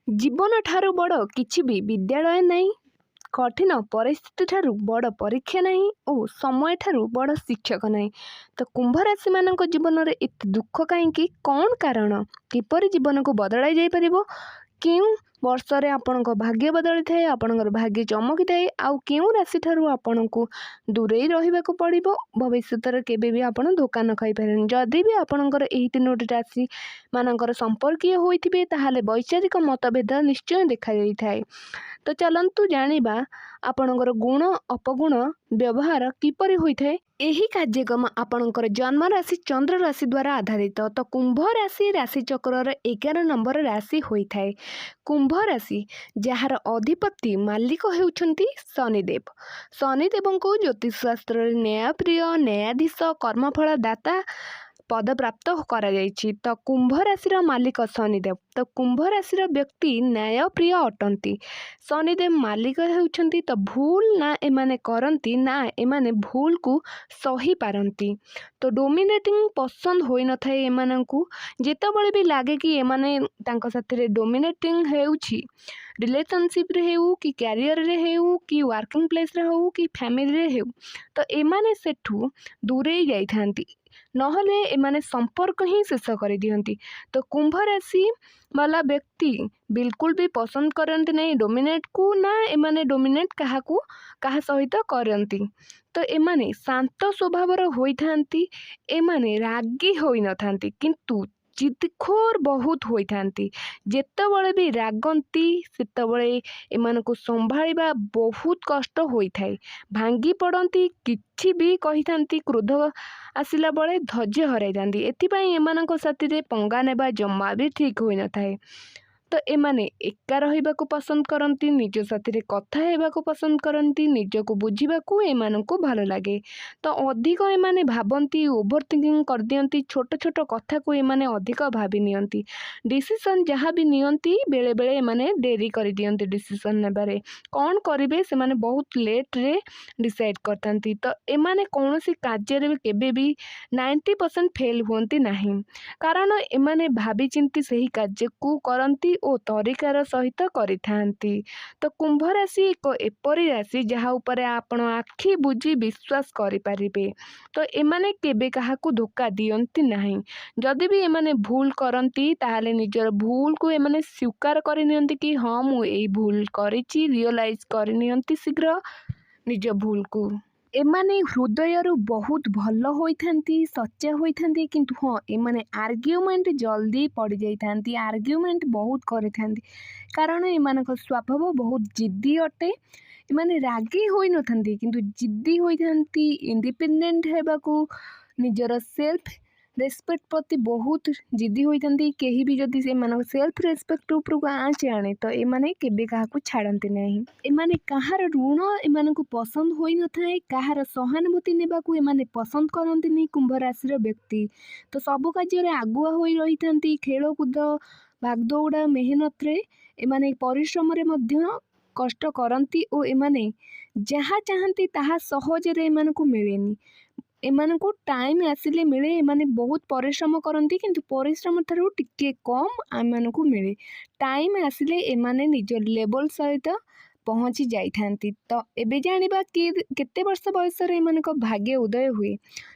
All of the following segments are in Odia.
ଜୀବନଠାରୁ ବଡ଼ କିଛି ବି ବିଦ୍ୟାଳୟ ନାହିଁ, କଠିନ ପରିସ୍ଥିତିଠାରୁ ବଡ଼ ପରୀକ୍ଷା ନାହିଁ ଓ ସମୟଠାରୁ ବଡ଼ ଶିକ୍ଷକ ନାହିଁ। ତ କୁମ୍ଭ ରାଶିମାନଙ୍କ ଜୀବନରେ ଏତେ ଦୁଃଖ କାହିଁକି? କ'ଣ କାରଣ? କିପରି ଜୀବନକୁ ବଦଳାଇ ଯାଇପାରିବ? କେଉଁ ବର୍ଷରେ ଆପଣଙ୍କ ଭାଗ୍ୟ ବଦଳିଥାଏ, ଆପଣଙ୍କର ଭାଗ୍ୟ ଚମକିଥାଏ, ଆଉ କେଉଁ ରାଶିଠାରୁ ଆପଣଙ୍କୁ ଦୂରେଇ ରହିବାକୁ ପଡ଼ିବ, ଭବିଷ୍ୟତରେ କେବେ ବି ଆପଣ ଧୋକା ନ ଖାଇପାରିବେନି। ଯଦି ବି ଆପଣଙ୍କର ଏହି ତିନୋଟି ରାଶି ମାନଙ୍କର ସମ୍ପର୍କୀୟ ହୋଇଥିବେ, ତାହେଲେ ବୈଚାରିକ ମତଭେଦ ନିଶ୍ଚୟ ଦେଖାଯାଇଥାଏ। ତ ଚାଲନ୍ତୁ ଜାଣିବା ଆପଣଙ୍କର ଗୁଣ, ଅପଗୁଣ, ବ୍ୟବହାର କିପରି ହୋଇଥାଏ। ଏହି କାର୍ଯ୍ୟକ୍ରମ ଆପଣଙ୍କର ଜନ୍ମ ରାଶି ଚନ୍ଦ୍ର ରାଶି ଦ୍ୱାରା ଆଧାରିତ। ତ କୁମ୍ଭ ରାଶି ରାଶିଚକ୍ରର 11 ନମ୍ବର ରାଶି ହୋଇଥାଏ। କୁମ୍ଭ ରାଶି, ଯାହାର ଅଧିପତି ମାଲିକ ହେଉଛନ୍ତି ଶନିଦେବ। ଶନିଦେବଙ୍କୁ ଜ୍ୟୋତିଷ ଶାସ୍ତ୍ରରେ ନ୍ୟାୟପ୍ରିୟ, ନ୍ୟାୟାଧୀଶ, କର୍ମଫଳ ଦାତା ପଦପ୍ରାପ୍ତ କରାଯାଇଛି। ତ କୁମ୍ଭ ରାଶିର ମାଲିକ ଶନିଦେବ। ତ କୁମ୍ଭ ରାଶିର ବ୍ୟକ୍ତି ନ୍ୟାୟପ୍ରିୟ ଅଟନ୍ତି। ଶନିଦେବ ମାଲିକ ହେଉଛନ୍ତି। ତ ଭୁଲ ନା ଏମାନେ କରନ୍ତି, ନା ଏମାନେ ଭୁଲକୁ ସହିପାରନ୍ତି। ତ ଡୋମିନେଟିଂ ପସନ୍ଦ ହୋଇନଥାଏ ଏମାନଙ୍କୁ। ଯେତେବେଳେ ବି ଲାଗେ କି ଏମାନେ ତାଙ୍କ ସାଥିରେ ଡୋମିନେଟିଂ ହେଉଛି, ରିଲେସନସିପ୍ରେ ହେଉ କି କ୍ୟାରିୟରରେ ହେଉ କି ୱାର୍କିଂ ପ୍ଲେସ୍ରେ ହେଉ କି ଫ୍ୟାମିଲିରେ ହେଉ, ତ ଏମାନେ ସେଠୁ ଦୂରେଇ ଯାଇଥାନ୍ତି, ନହେଲେ ଏମାନେ ସମ୍ପର୍କ ହିଁ ଶେଷ କରିଦିଅନ୍ତି। ତ କୁମ୍ଭ ରାଶି ବାଲା ବ୍ୟକ୍ତି ବିଲକୁଲ ବି ପସନ୍ଦ କରନ୍ତି ନାହିଁ ଡୋମିନେଟ୍କୁ, ନା ଏମାନେ ଡୋମିନେଟ୍ କାହାକୁ କାହା ସହିତ କରନ୍ତି। ତ ଏମାନେ ଶାନ୍ତ ସ୍ୱଭାବର ହୋଇଥାନ୍ତି। ଏମାନେ ରାଗି ହୋଇନଥାନ୍ତି, କିନ୍ତୁ ଜିଦ୍ଖୋର ବହୁତ ହୋଇଥାନ୍ତି। ଯେତେବେଳେ ବି ରାଗନ୍ତି, ସେତେବେଳେ ଏମାନଙ୍କୁ ସମ୍ଭାଳିବା ବହୁତ କଷ୍ଟ ହୋଇଥାଏ। ଭାଙ୍ଗି ପଡ଼ନ୍ତି, କିଛି ବି କହିଥାନ୍ତି। କ୍ରୋଧ ଆସିଲା ବେଳେ ଧୈର୍ଯ୍ୟ ହରାଇଥାନ୍ତି। ଏଥିପାଇଁ ଏମାନଙ୍କ ସାଥିରେ ପଙ୍ଗା ନେବା ଜମା ବି ଠିକ୍ ହୋଇନଥାଏ। ତ ଏମାନେ ଏକା ରହିବାକୁ ପସନ୍ଦ କରନ୍ତି, ନିଜ ସାଥିରେ କଥା ହେବାକୁ ପସନ୍ଦ କରନ୍ତି, ନିଜକୁ ବୁଝିବାକୁ ଏମାନଙ୍କୁ ଭଲ ଲାଗେ। ତ ଅଧିକ ଏମାନେ ଭାବନ୍ତି, ଓଭର ଥିଙ୍କିଂ କରିଦିଅନ୍ତି। ଛୋଟ ଛୋଟ କଥାକୁ ଏମାନେ ଅଧିକ ଭାବି ନିଅନ୍ତି। ଡିସିସନ୍ ଯାହା ବି ନିଅନ୍ତି, ବେଳେବେଳେ ଏମାନେ ଡେରି କରିଦିଅନ୍ତି ଡିସିସନ୍ ନେବାରେ। କ'ଣ କରିବେ, ସେମାନେ ବହୁତ ଲେଟ୍ରେ ଡିସାଇଡ଼୍ କରିଥାନ୍ତି। ତ ଏମାନେ କୌଣସି କାର୍ଯ୍ୟରେ ବି କେବେ ବି 90% ଫେଲ୍ ହୁଅନ୍ତି ନାହିଁ, କାରଣ ଏମାନେ ଭାବିଚିନ୍ତି ସେହି କାର୍ଯ୍ୟକୁ କରନ୍ତି ଓ ତରିକାର ସହିତ କରିଥାନ୍ତି। ତ କୁମ୍ଭ ରାଶି ଏକ ଏପରି ରାଶି, ଯାହା ଉପରେ ଆପଣ ଆଖି ବୁଜି ବିଶ୍ୱାସ କରିପାରିବେ। ତ ଏମାନେ କେବେ କାହାକୁ ଧୋକା ଦିଅନ୍ତି ନାହିଁ। ଯଦି ବି ଏମାନେ ଭୁଲ କରନ୍ତି, ତାହେଲେ ନିଜର ଭୁଲକୁ ଏମାନେ ସ୍ୱୀକାର କରିନିଅନ୍ତି କି ହଁ, ମୁଁ ଏଇ ଭୁଲ କରିଛି। ରିଅଲାଇଜ୍ କରିନିଅନ୍ତି ଶୀଘ୍ର ନିଜ ଭୁଲକୁ। ଏମାନେ ହୃଦୟରୁ ବହୁତ ଭଲ ହୋଇଥାନ୍ତି, ସଚ୍ଚା ହୋଇଥାନ୍ତି, କିନ୍ତୁ ହଁ, ଏମାନେ ଆର୍ଗ୍ୟୁମେଣ୍ଟ ଜଲ୍ଦି ପଡ଼ିଯାଇଥାନ୍ତି, ଆର୍ଗ୍ୟୁମେଣ୍ଟ ବହୁତ କରିଥାନ୍ତି, କାରଣ ଏମାନଙ୍କ ସ୍ୱଭାବ ବହୁତ ଜିଦ୍ଦି ଅଟେ। ଏମାନେ ରାଗି ହୋଇନଥାନ୍ତି, କିନ୍ତୁ ଜିଦ୍ଦି ହୋଇଥାନ୍ତି। ଇଣ୍ଡିପେଣ୍ଡେଣ୍ଟ ହେବାକୁ, ନିଜର ସେଲ୍ଫ ରେସପେକ୍ଟ ପ୍ରତି ବହୁତ ଜିଦ୍ଦି ହୋଇଥାନ୍ତି। କେହି ବି ଯଦି ସେମାନଙ୍କ ସେଲ୍ଫ ରେସପେକ୍ଟ ଉପରକୁ ଆଞ୍ଚ ଆଣେ, ତ ଏମାନେ କେବେ କାହାକୁ ଛାଡ଼ନ୍ତି ନାହିଁ। ଏମାନେ କାହାର ଋଣ ଏମାନଙ୍କୁ ପସନ୍ଦ ହୋଇନଥାଏ। କାହାର ସହାନୁଭୂତି ନେବାକୁ ଏମାନେ ପସନ୍ଦ କରନ୍ତିନି କୁମ୍ଭ ରାଶିର ବ୍ୟକ୍ତି। ତ ସବୁ କାର୍ଯ୍ୟରେ ଆଗୁଆ ହୋଇ ରହିଥାନ୍ତି। ଖେଳକୁଦ, ଭାଗଦୌଡ଼ା, ମେହନତରେ ଏମାନେ ପରିଶ୍ରମରେ ମଧ୍ୟ କଷ୍ଟ କରନ୍ତି ଓ ଏମାନେ ଯାହା ଚାହାନ୍ତି, ତାହା ସହଜରେ ଏମାନଙ୍କୁ ମିଳେନି। ଏମାନଙ୍କୁ ଟାଇମ୍ ଆସିଲେ ମିଳେ। ଏମାନେ ବହୁତ ପରିଶ୍ରମ କରନ୍ତି, କିନ୍ତୁ ପରିଶ୍ରମ ଠାରୁ ଟିକିଏ କମ୍ ଏମାନଙ୍କୁ ମିଳେ। ଟାଇମ୍ ଆସିଲେ ଏମାନେ ନିଜ ଲେବଲ୍ ସହିତ ପହଞ୍ଚି ଯାଇଥାନ୍ତି। ତ ଏବେ ଜାଣିବା କି କେତେ ବର୍ଷ ବୟସରେ ଏମାନଙ୍କ ଭାଗ୍ୟ ଉଦୟ ହୁଏ।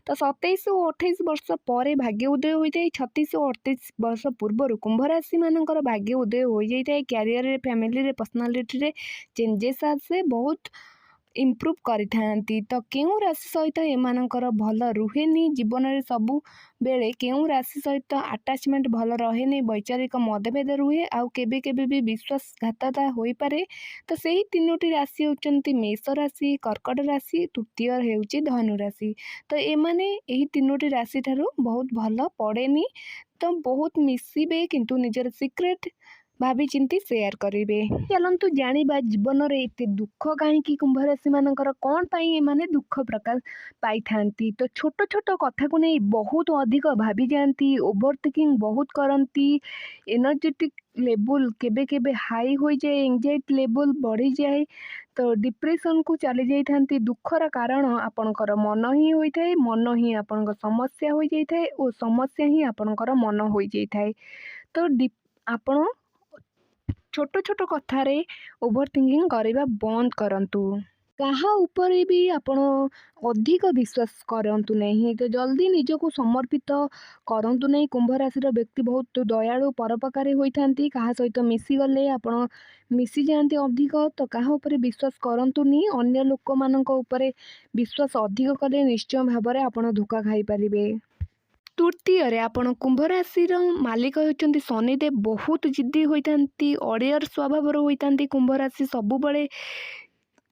ତ 27 ଓ 28 ବର୍ଷ ପରେ ଭାଗ୍ୟ ଉଦୟ ହୋଇଥାଏ। 36 ଓ 38 ବର୍ଷ ପୂର୍ବରୁ କୁମ୍ଭ ରାଶିମାନଙ୍କର ଭାଗ୍ୟ ଉଦୟ ହୋଇଯାଇଥାଏ। କ୍ୟାରିୟରରେ, ଫ୍ୟାମିଲିରେ, ପର୍ସନାଲିଟିରେ ଚେଞ୍ଜେସ୍ ଆସେ, ବହୁତ ଇମ୍ପ୍ରୁଭ୍ କରିଥାନ୍ତି। ତ କେଉଁ ରାଶି ସହିତ ଏମାନଙ୍କର ଭଲ ରୁହେନି? ଜୀବନରେ ସବୁବେଳେ କେଉଁ ରାଶି ସହିତ ଆଟାଚମେଣ୍ଟ ଭଲ ରହେନି, ବୈଚାରିକ ମତଭେଦ ରୁହେ ଆଉ କେବେ କେବେ ବି ବିଶ୍ୱାସଘାତତା ହୋଇପାରେ? ତ ସେହି ତିନୋଟି ରାଶି ହେଉଛନ୍ତି ମେଷ ରାଶି, କର୍କଟ ରାଶି, ତୃତୀୟ ହେଉଛି ଧନୁ ରାଶି। ତ ଏମାନେ ଏହି ତିନୋଟି ରାଶି ଠାରୁ ବହୁତ ଭଲ ପଡ଼େନି। ତ ବହୁତ ମିଶିବେ, କିନ୍ତୁ ନିଜର ସିକ୍ରେଟ୍ ଭାବିଚିନ୍ତି ସେୟାର କରିବେ। ଚାଲନ୍ତୁ ଜାଣିବା ଜୀବନରେ ଏତେ ଦୁଃଖ କାହିଁକି କୁମ୍ଭ ରାଶିମାନଙ୍କର? କ'ଣ ପାଇଁ ଏମାନେ ଦୁଃଖ ପ୍ରକାଶ ପାଇଥାନ୍ତି? ତ ଛୋଟ ଛୋଟ କଥାକୁ ନେଇ ବହୁତ ଅଧିକ ଭାବିଯାଆନ୍ତି, ଓଭର ଥିଙ୍କିଂ ବହୁତ କରନ୍ତି। ଏନର୍ଜେଟିକ୍ ଲେବୁଲ୍ କେବେ କେବେ ହାଇ ହୋଇଯାଏ, ଏଙ୍ଗଜାଇଟି ଲେବୁଲ୍ ବଢ଼ିଯାଏ, ତ ଡିପ୍ରେସନ୍କୁ ଚାଲି ଯାଇଥାନ୍ତି। ଦୁଃଖର କାରଣ ଆପଣଙ୍କର ମନ ହିଁ ହୋଇଥାଏ। ମନ ହିଁ ଆପଣଙ୍କ ସମସ୍ୟା ହୋଇଯାଇଥାଏ ଓ ସମସ୍ୟା ହିଁ ଆପଣଙ୍କର ମନ ହୋଇଯାଇଥାଏ। ତ ଆପଣ ଛୋଟ ଛୋଟ କଥାରେ ଓଭର ଥିଙ୍କିଂ କରିବା ବନ୍ଦ କରନ୍ତୁ। କାହା ଉପରେ ବି ଆପଣ ଅଧିକ ବିଶ୍ୱାସ କରନ୍ତୁ ନାହିଁ। ତ ଜଲ୍ଦି ନିଜକୁ ସମର୍ପିତ କରନ୍ତୁ ନାହିଁ। କୁମ୍ଭ ରାଶିର ବ୍ୟକ୍ତି ବହୁତ ଦୟାଳୁ, ପରୋପକାରୀ ହୋଇଥାନ୍ତି। କାହା ସହିତ ମିଶିଗଲେ ଆପଣ ମିଶିଯାଆନ୍ତି ଅଧିକ। ତ କାହା ଉପରେ ବିଶ୍ୱାସ କରନ୍ତୁନି। ଅନ୍ୟ ଲୋକମାନଙ୍କ ଉପରେ ବିଶ୍ୱାସ ଅଧିକ କଲେ ନିଶ୍ଚୟ ଭାବରେ ଆପଣ ଧୋକା ଖାଇପାରିବେ। ତୃତୀୟରେ ଆପଣ କୁମ୍ଭ ରାଶିର ମାଲିକ ହେଉଛନ୍ତି ଶନିଦେବ। ବହୁତ ଜିଦ୍ଦି ହୋଇଥାନ୍ତି, ଅଡ଼ିଆର ସ୍ୱଭାବର ହୋଇଥାନ୍ତି। କୁମ୍ଭ ରାଶି ସବୁବେଳେ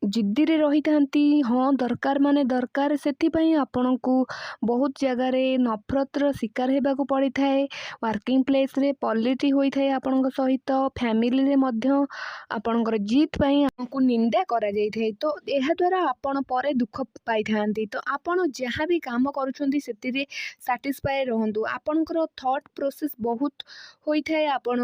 ଜିଦ୍ଦିରେ ରହିଥାନ୍ତି। ହଁ, ଦରକାର ମାନେ ଦରକାର। ସେଥିପାଇଁ ଆପଣଙ୍କୁ ବହୁତ ଜାଗାରେ ନଫରତର ଶିକାର ହେବାକୁ ପଡ଼ିଥାଏ। ୱାର୍କିଂ ପ୍ଲେସ୍ରେ ପଲିଟି ହୋଇଥାଏ ଆପଣଙ୍କ ସହିତ। ଫ୍ୟାମିଲିରେ ମଧ୍ୟ ଆପଣଙ୍କର ଜିଦ୍ ପାଇଁ ଆପଣଙ୍କୁ ନିନ୍ଦା କରାଯାଇଥାଏ। ତ ଏହାଦ୍ୱାରା ଆପଣ ପରେ ଦୁଃଖ ପାଇଥାନ୍ତି। ତ ଆପଣ ଯାହା ବି କାମ କରୁଛନ୍ତି, ସେଥିରେ ସାଟିସ୍ଫାଏ ରୁହନ୍ତୁ। ଆପଣଙ୍କର ଥଟ୍ ପ୍ରୋସେସ୍ ବହୁତ ହୋଇଥାଏ। ଆପଣ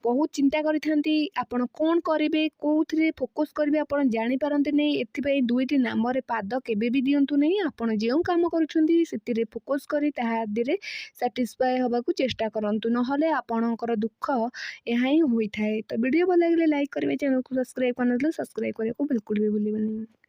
ବହୁତ ଚିନ୍ତା କରିଥାନ୍ତି। ଆପଣ କ'ଣ କରିବେ, କେଉଁଥିରେ ଫୋକସ୍ କରିବେ, ଆପଣ ଜାଣିପାରନ୍ତି ନାହିଁ। ଏଥିପାଇଁ ଦୁଇଟି ନାମରେ ପାଦ କେବେ ବି ଦିଅନ୍ତୁ ନାହିଁ। ଆପଣ ଯେଉଁ କାମ କରୁଛନ୍ତି, ସେଥିରେ ଫୋକସ୍ କରି ତାହା ଦେହରେ ସାଟିସ୍ଫାଏ ହେବାକୁ ଚେଷ୍ଟା କରନ୍ତୁ, ନହେଲେ ଆପଣଙ୍କର ଦୁଃଖ ଏହା ହିଁ ହୋଇଥାଏ। ତ ଭିଡ଼ିଓ ଭଲ ଲାଗିଲେ ଲାଇକ୍ କରିବେ। ଚ୍ୟାନେଲକୁ ସବସ୍କ୍ରାଇବ୍ କରିନଥିଲେ ସବସ୍କ୍ରାଇବ୍ କରିବାକୁ ବିଲକୁଲ ବି ଭୁଲିବେନି।